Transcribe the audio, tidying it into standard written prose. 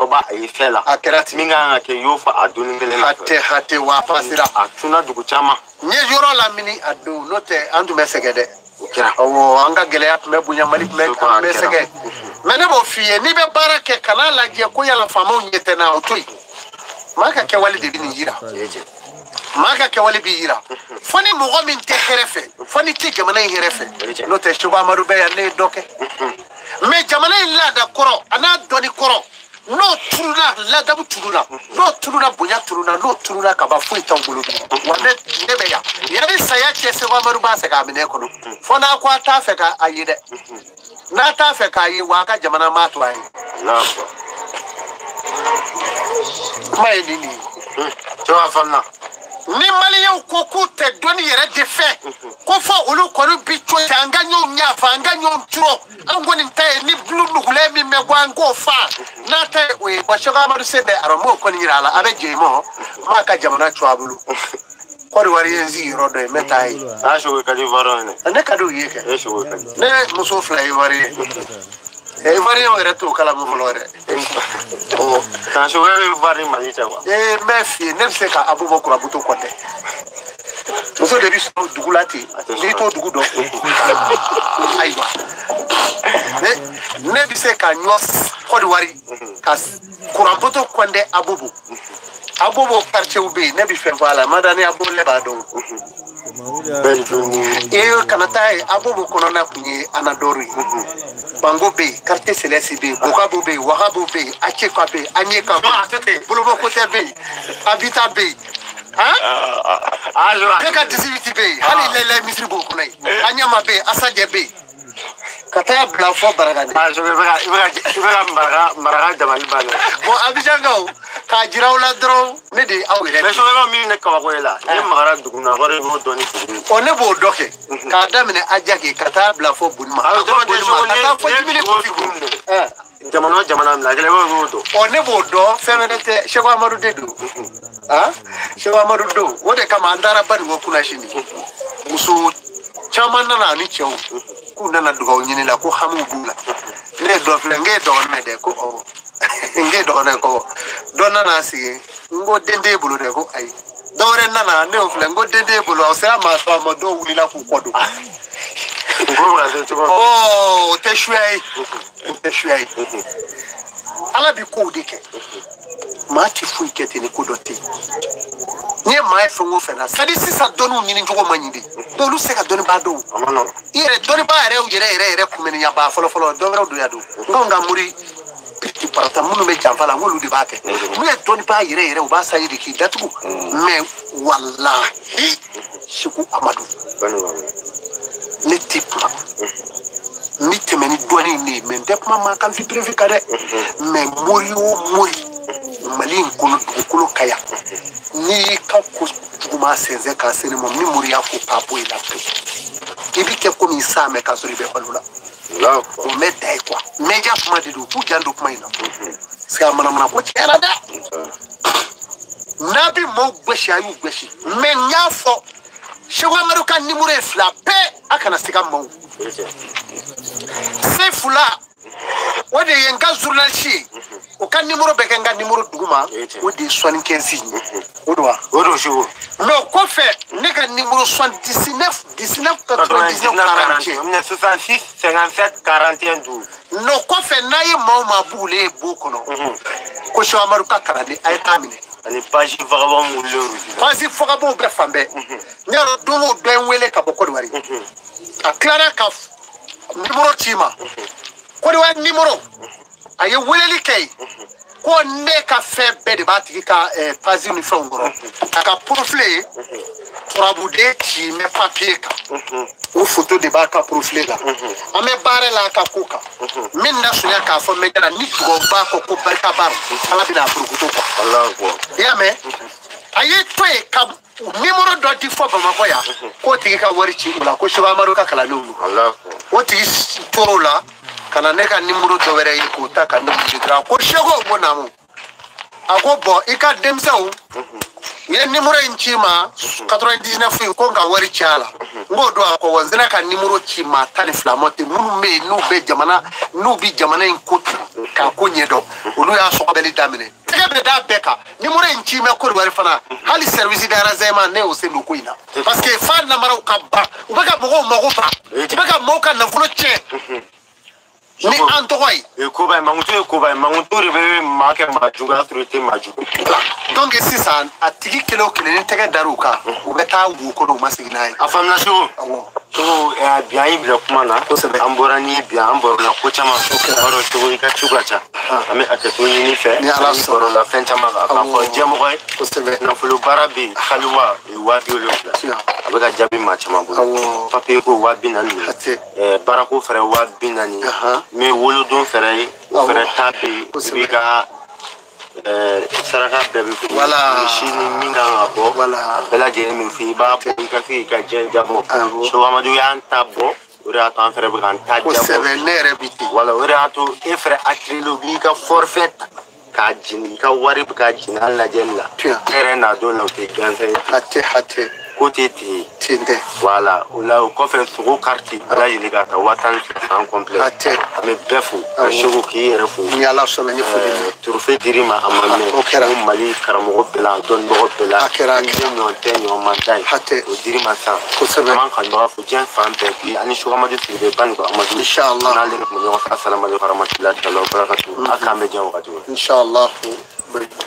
ba a ye fɛn la. A kɛra ten. Min kan ka kɛ i y'o fɔ a donni kelen na. Hatɛ hatɛ wa pasira. A cunna dugu caman. N ye yɔrɔ lamini a don n'o tɛ an tun bɛ sɛgɛn dɛ. O kɛra. Awɔ an ka gɛlɛya tun bɛ bonya Mali tun bɛ an bɛ sɛgɛn. Mais ne b'o f'i ye n'i bɛ baara kɛ kan'a lajɛ ko yala faamaw ɲɛ tɛ n na o to yen. Maa ka kɛwale de bɛ nin yira. Maa ka kɛwale b'i yira. Fo ni mɔgɔ min tɛ hɛrɛ fɛ fo ni tɛ jamana in hɛrɛ fɛ n'o tɛ Seko Amadu bɛ yan ne ye dɔ kɛ. Mais jamana in laada kɔrɔ a n'a dɔnni kɔrɔ n'o turuna ladamu turuna n'o turuna bonya turuna n'o turuna kaba foyi t'anw bolo wa ne bɛ yan yanni saya cɛ Seko Amadu b'a fɛ k'a minɛ kɔnɔ fo n'a ko a t'a fɛ k'a ye dɛ n'a t'a fɛ k'a ye wa a ka jamana m'a to a ye. Kuma ye nin de ye. Ni maliyɛnw ko k'u tɛ dɔnni yɛrɛ de fɛ ko fɔ olu kɔni bi to yen an ka ɲɔgɔn ɲafa an ka ɲɔgɔn turo an kɔni ta ye ni bulu nugulen min bɛ bɔ an k'o fa n'a ta ye o ye wa Seko Amadu se bɛ arɔ n b'o kɔni yira a la a bɛ jɛ mɔ n b'a ka jamana cu a bolo Kɔdiwari ye n sigi yɔrɔ dɔ ye n bɛ taa yen. A Seko ka di Ivoirien ye. Ne ka di u ye kɛ. E Seko ka di. Ne muso fila ye Ivoirien ye. Ivoirien yɛrɛ t'o kalama fɔlɔ dɛ. Kan Seko bɛ Ivoire ni Mali cɛ wa. N bɛ f'i ye ne bɛ se ka Abubo Kurabuto kɔtɛ. Muso de bɛ sɔrɔ dugu la ten n'i t'o dugu dɔn. Ayiwa ne bɛ se ka ɲɔ Kɔdiwari ka Kurabuto kɔndɛ Abubo. Abobo quartier bɛ yen ne bɛ fɛn fɔ a la Madani Abole b'a dɔn. Ee kana taa yen Abobo kɔnɔna tun ye Anadɔru ye. Bango bɛ yen quartier Céleste bɛ yen Bokabo bɛ yen Wagabo bɛ yen Aceka bɛ yen Aɲeka bɛ yen Bolobokotɛ bɛ yen Abita bɛ yen. Han? PK 18 bɛ yen hali Lɛlɛ misiri b'o kɔnɔ yen Aɲama bɛ yen Asajɛ bɛ yen. Ka taa bila fɔ Baragani. I bɛ ka Maraka dabali ban dɛ. Bon Abidjankaw k'a jira aw la dɔrɔn ne de ye aw yɛrɛ. Mais Seko min ne kabako ye la ne magara dugu na kɔrɔ i b'o dɔn ni dugu ye. Ɔ ne b'o dɔ kɛ k'a daminɛ Adjake ka taa bila fɔ Bonima. Awɔ ka taa fɔ Jibili Kofi. Jamana o jamana minɛ a kelen b'o dɔn. Ɔ ne b'o dɔn fɛn wɛrɛ tɛ Seko Amadu de don. Han Seko Amadu don o de kama an taara Banikɔ kunasini muso caman nana ani cɛw k'u nana dugawu ɲini la ko hamiw b'u la ne ye dɔ filɛ n k'e dɔgɔnin dɛ ko ɔ n k'e dɔgɔnin ko dɔ nana sigi n ko den t'e bolo dɛ ko ayi dɔ wɛrɛ nana ne y'o filɛ n ko den t'e bolo aw sera maa sɔrɔ a ma dɔw wulila k'u kɔ don. O tɛ suya ye o tɛ suya ye ala bi kow de kɛ maa ti foyi kɛ ten ni ko dɔ tɛ yen n'i ye maa ye fɛn o fɛn na c'est à dire sisan dɔnniw ɲini cogo man ɲi de olu se ka dɔnnibaa dɔw i yɛrɛ dɔnnibaa yɛrɛ yɛrɛ yɛrɛ yɛrɛ kunbɛnniɲabaa fɔlɔ fɔlɔ dɔ wɛrɛw don ya don nka ka mori piriti parata minnu bɛ janfa la n'olu de b'a kɛ n'u ye dɔnnibaa yɛrɛ yɛrɛ u b'a sayi de k'i datugu mais walahi Seko Amadu ne ti kuma n bɛ tɛmɛ ni dɔnni in de ye mais n tɛ kuma maa kan fi perefe kan dɛ mais mori o mori Mali in kɔnɔ dugukolo ka yan n'i y'i ka ko juguman sɛnsɛn k'a se ne ma ni moriya ko k'a bɔ i la pewu i bɛ kɛ komi sa mɛ k'a sɔrɔ i bɛ balo la o mɛ da ye quoi mɛja kuma de don k'u janto kuma in na parce que a manamana ko cayara dɛ n'a bɛ maaw gosi a y'u gosi mais n y'a fɔ Seko Amadu ka nimoro ye fila bɛɛ a kana se ka maaw se fila o de ye n ka journaliste ye o ka nimoro bɛ kɛ n ka nimoro duguma o de ye 75 ye o don wa O don Seko. Mais o kɔfɛ ne ka nimoro 79 19 99 41. 66 57 41 12. Mais o kɔfɛ n'a ye maa o maa bugulen ye bon kɔnɔ ko Seko Amadu ka kalanden a ye taa minɛ. Ani page vagabond wulilen don. Page vagabond bɛɛ fan bɛɛ ne yɛrɛ don o dɔ ye n wele ka bɔ Kɔdiwari a tilara ka nimoro ci ma Kɔdiwari nimoro a ye weleli kɛ yen ko ne ka fɛn bɛɛ de b'a tigi ka page ni fɛnw kɔrɔ a ka profil ye turabuden ci mɛ papier kan o photo de b'a ka profil la an bɛ baara la a ka ko kan min na sunya k'a fɔ mɛ ni dugawu b'a kɔ ko barika b'a rɔ ala bɛna a furukuto quoi i y'a mɛn a y'i to yen ka nimoro dɔ di fɔ Bamakɔ yan k'o tigi ka wari ci o la ko Seko Amadu ka kalandenw don o tigi tor'o la ka na ne ka nimoro dɔ wɛrɛ ye k'o ta ka ne wele dɔrɔn ko Seko ko naamu a ko bɔn i ka denmisɛnw U ye nimoro in ci ma 99 in ko n ka wari ci a la. N k'o don a kɔ wa n sera ka nimoro ci maa 12 ma ten minnu bɛ yen n'u bɛ jamana n'u bɛ jamana in ko k'a ko ɲɛdɔn olu y'a sɔgɔbɛli daminɛ. Tɛgɛ bɛ da bɛɛ kan nimoro in ci mɛ Côte d'Ivoire fana hali service de renseignement ne y'o sen don ko in na. Parce que fa namaraw ka ban u bɛ ka mɔgɔw mago ban u bɛ ka mɔgɔw ka nafolo tiɲɛ. Ni an tɔgɔ ye. Koba ye mankutu ye koba ye mankutu de bɛ maa kɛ maa jugu y'a sɔrɔ i tɛ maa jugu. Donc sisan a tigi kelen o kelen ni tɛgɛ dar'u kan u bɛ taa wo kɔnɔ u ma segin n'a ye. A faamuna Segu. Segu bi an y'i bila kuma na. Kosɛbɛ. An bɔra ni bi an bɔrɔla ko caman. O b'a dɔn Segu i ka ci ka ca. An bɛ hakɛto ɲini fɛ. Ni Ala sɔnna. Bɔrɔla fɛn caman kan k'a fɔ jɛmɔgɔ ye. Kosɛbɛ. Nafolo baara bɛ yen kaliwa 70,000. A bɛ ka jaabi maa caman bolo. Papiye ko 40,000. Baarako fɛrɛ 40,000. Mais wolodon fɛrɛ ye o fɛrɛ ta bɛ yen i b'i ka saraka bɛɛ bɛ f'i ye si ni min kan ka bɔ a bɛɛ lajɛlen bɛ f'i ye i b'a bɔ i ka se k'i ka diɲɛ jabɔ Segu Amadu y'an ta bɔ o de y'a to an fɛrɛ bɛ k'an ta jabɔ kosɛbɛ ne yɛrɛ bi ten wala o de y'a to e fɛrɛ attiré u b'i ka forfait ta k'a jigin i ka wari bɛ ka jigin an lajɛli la e yɛrɛ n'a don la o tɛ gansan ye a tɛ a tɛ ko tɛ ten ten tɛ wala o la o kɔfɛ sogo kariti bɛɛ lajɛlen ka taa 12,000 san complet a tɛ an bɛ bɛɛ fo ka Segu k'i yɛrɛ fo ni Ala sɔnna n ye foli mɛn trophée dir'i ma a ma mɛn o kɛra ko Mali karamɔgɔ bɛɛ la dɔnnibagaw bɛɛ la a kɛra a kɛra ɲɔgɔn tɛ ɲɔgɔn man da ye a tɛ o dir'i ma san kosɛbɛ an b'an kanubaga fo diɲɛ fan bɛɛ bi ani Segu Amadu Sidibe Banikɔ Amadu inshallah n'ale de tun bɛ ɲɔgɔn fɛ asalamu aleykum warahmatulahi taala wa barakatuhu a k'an bɛ diɲɛ wagati o inshallah. Wagati.